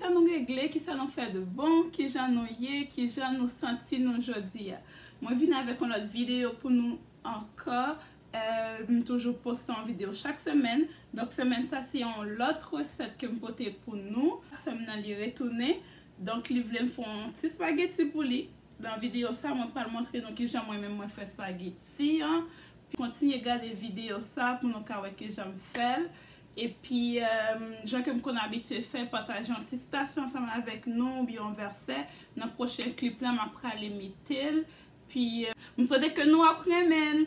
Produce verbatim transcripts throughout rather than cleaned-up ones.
Sa nou regle, kisa nou fè de bon, kijan nou ye, kijan nou santi nou jodi a. Mwen vin avèk yon lòt videyo pou nou ankò. Euh, m toujou poste yon videyo chak semèn. Donk, semèn sa, se yon lòt resèt ke m pote pou nou. Sè m nan, li retounen. Donk, li vle m fè yon ti spageti pou li. Nan videyo sa, mwen pral montre nou kijan mwen menm mwen fè spageti an. Kontinye gade videyo sa pou nou ka wè kijan m fè l. Epi, euh, jan ke m konn abitye fè, pataje yon ti sitasyon ansanm avèk nou oubyen yon vèsè. Nan pwochen klip la, m ap prale mete l. Pi, euh, m swete ke nou ap renmen l.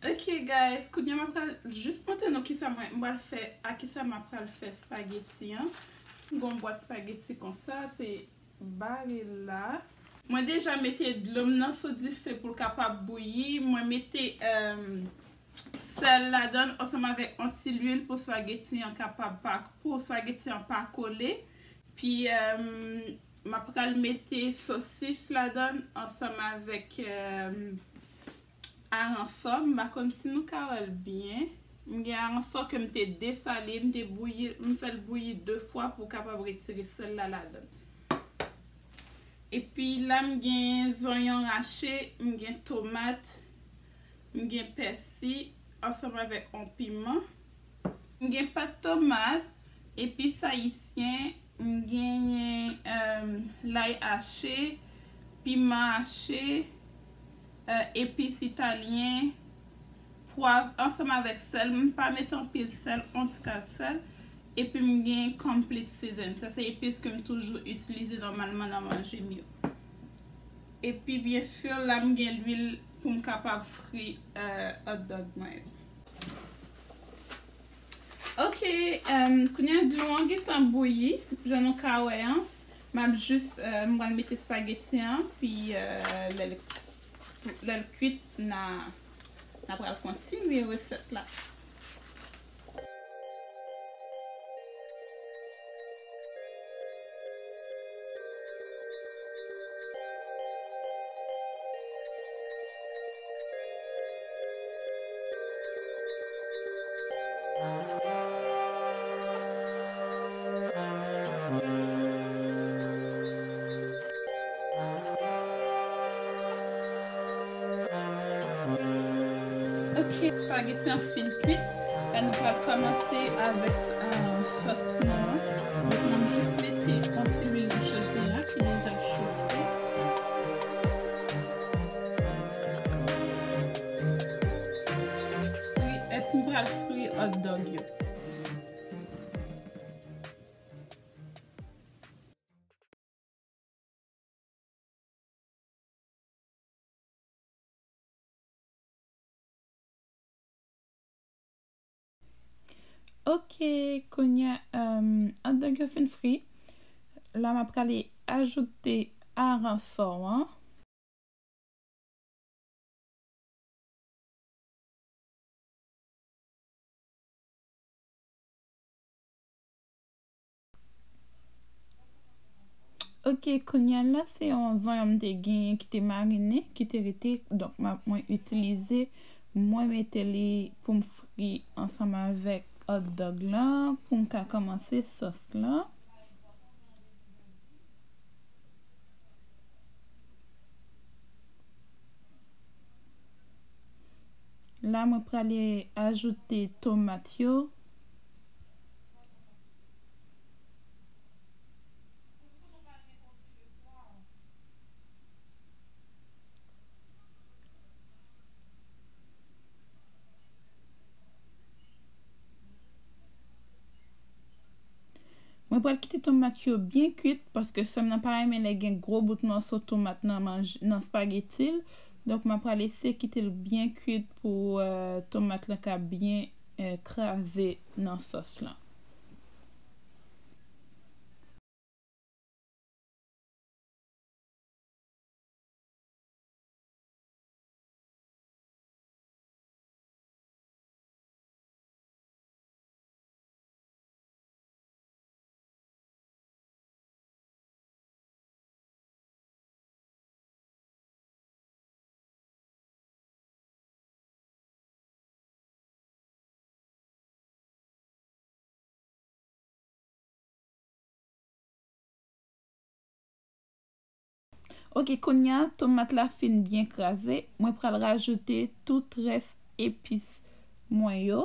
Ok, guys, kounye a m ap pral jis montre nou kisa mwen, m pral fè, a kisa m ap pral fè spageti an. M gen yon bwat spageti konsa, se bare la. Mwen deja mete dlo m nan sou dife pou l kapab bouyi. Mwen mete, euh, sèl ladan l ansanm avèk yon ti lwil pou spageti an kapab pa, pou spageti an pa kole. Pi, euh, m ap pral mete sosis ladan l ansanm avèk, euh, aransò, m pa konn si nou ka wè l byen. M gen aransò ke m te desale, m te bouyi, m fè l bouyi de fwa pou kapab retire sèl la ladan l. Epi la, m gen zonyon rache, m gen tomat, m gen pèsi, ansanm avèk yon piman. M gen pat tomat, epis ayisyen, m genyen, euh, lay hache, piman hache, euh, epis italyen, pwav ansanm avèk sèl. M pa mete anpil sèl, yon ti kal sèl. Epi m gen complete season. Sa se epis ke m toujou itilize nòmalman nan manje m yo. Epi, byen si, la m gen lwil pou m kapab fri, euh, hot dog mwen yo. Ok, euh, kounye a dlo an gentan bouyi, jan nou ka wè an. M ap jis, euh, m pral mete spageti an, pi, euh, lè l, lè l kwit, n a, n a pral kontinye resèt la. Ok, spageti an fin kwit. La nou pral kòmanse avèk, euh, sòs nou an. Donk, mwen jis mete yon ti lwil nan chodyè a ki deja ap chofe. Fri, epi m pral fri hot dog yo. Ok, kounye a, euh, hot dog yo fin fri. La, m ap prale ajoute aransò an. Ok, kounye a la, se yon zonyon m te genyen ki te marinen, ki te rete. Donk, m ap, mwen itilize, mwen mete li pou m fri ansanm avèk hot dog la, pou m ka kòmanse sòs la. La, mwen prale ajoute tomat yo. Mwen pral kite tomat yo byen kwit, paske sè m nan pa renmen lè gen gwo bout mòso tomat nan manje, nan spageti l. Donk, mwen pral eseye kite l byen kwit pou, euh, tomat la ka byen, euh, kraze nan sòs la. Ok, kounye a tomat la fin byen kraze, mwen pral rajoute tout rès epis mwen yo.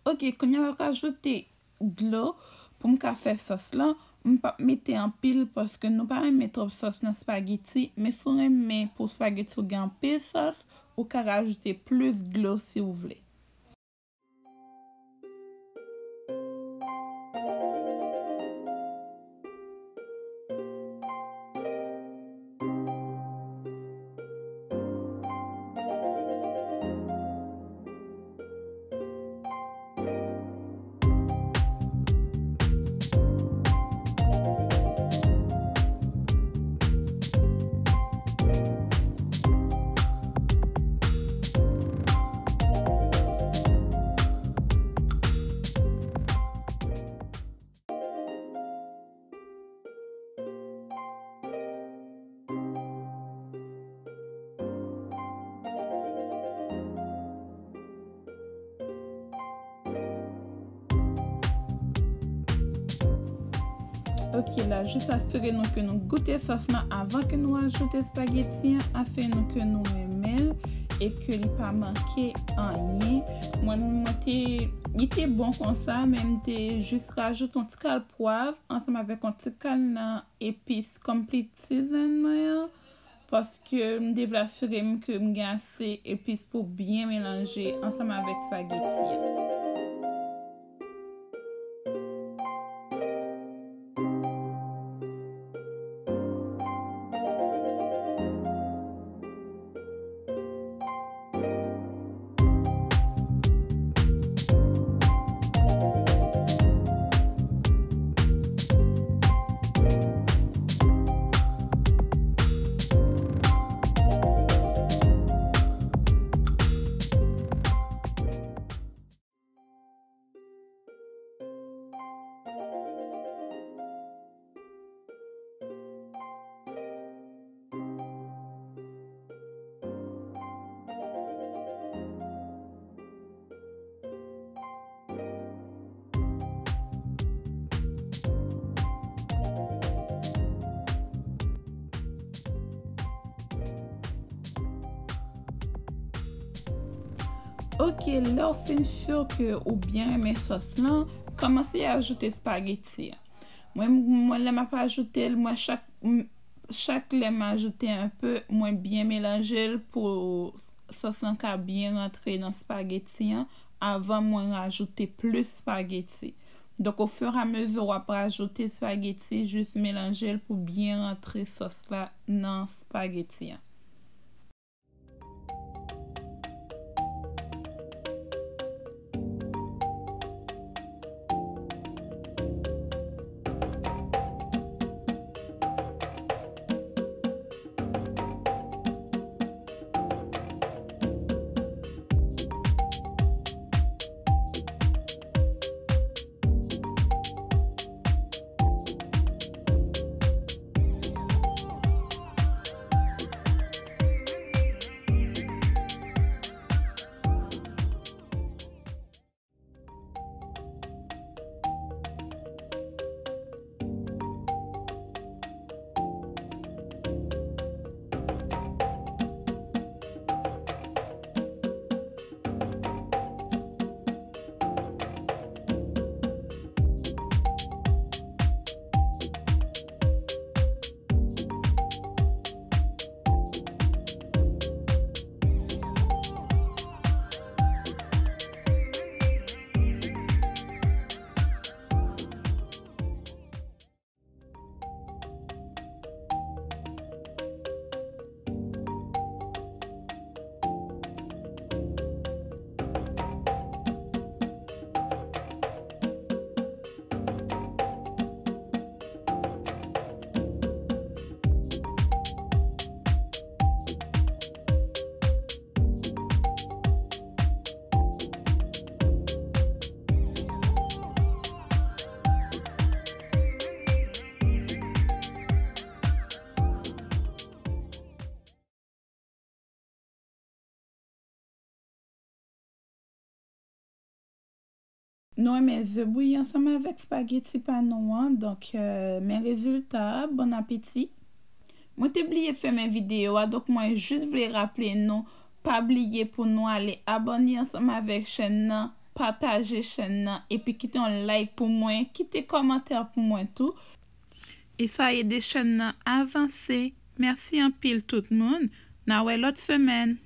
Ok, kounye a m ap ajoute dlo pou m ka fè sòs lan. M p ap mete anpil paske nou pa renmen twòp sòs nan spageti, men si w renmen pou spageti w gen anpil sòs, ou ka rajoute plis dlo si w vle. Ok, la, jis asire nou ke nou goute sòs lan avan ke nou ajoute espageti an. Asire nou ke nou renmen l e ke li pa manke anyen. Mwen, mwen te, li te bon konsa, men m te jis rajoute yon ti kal pwav ansanm avèk yon ti kal nan epis complete season mwen an, paske m te vle asire m ke m gen ase epis pou byen melanje ansanm avèk spageti an. Ok, lè w fin si ke ou byen renmen sòs lan, kòmanse ajoute espageti an. Mwen, mwen, lè m ap ajoute l, mwen, chak, m, chak lè m ajoute enpe, mwen byen melanje l pou sòs lan ka byen rantre nan spageti an avan mwen rajoute plis spageti. Donk, ofiramezi w ap rajoute spageti, jis melanje l pou byen rantre sòs la nan spageti an. Nou renmen ze bouyi ansanm avèk spageti pa nou an. Donk, euh, men rezilta a. Bon apeti. Mwen te bliye fèmen videyo a, donk mwen jis vle raple nou, pa bliye pou nou ale abòne ansanm avèk chèn nan, pataje chèn nan, epi kite yon like pou mwen, kite kòmantè pou mwen tou. E sa ede chèn nan avanse. Mèsi anpil tout moun. N a wè lòt semèn.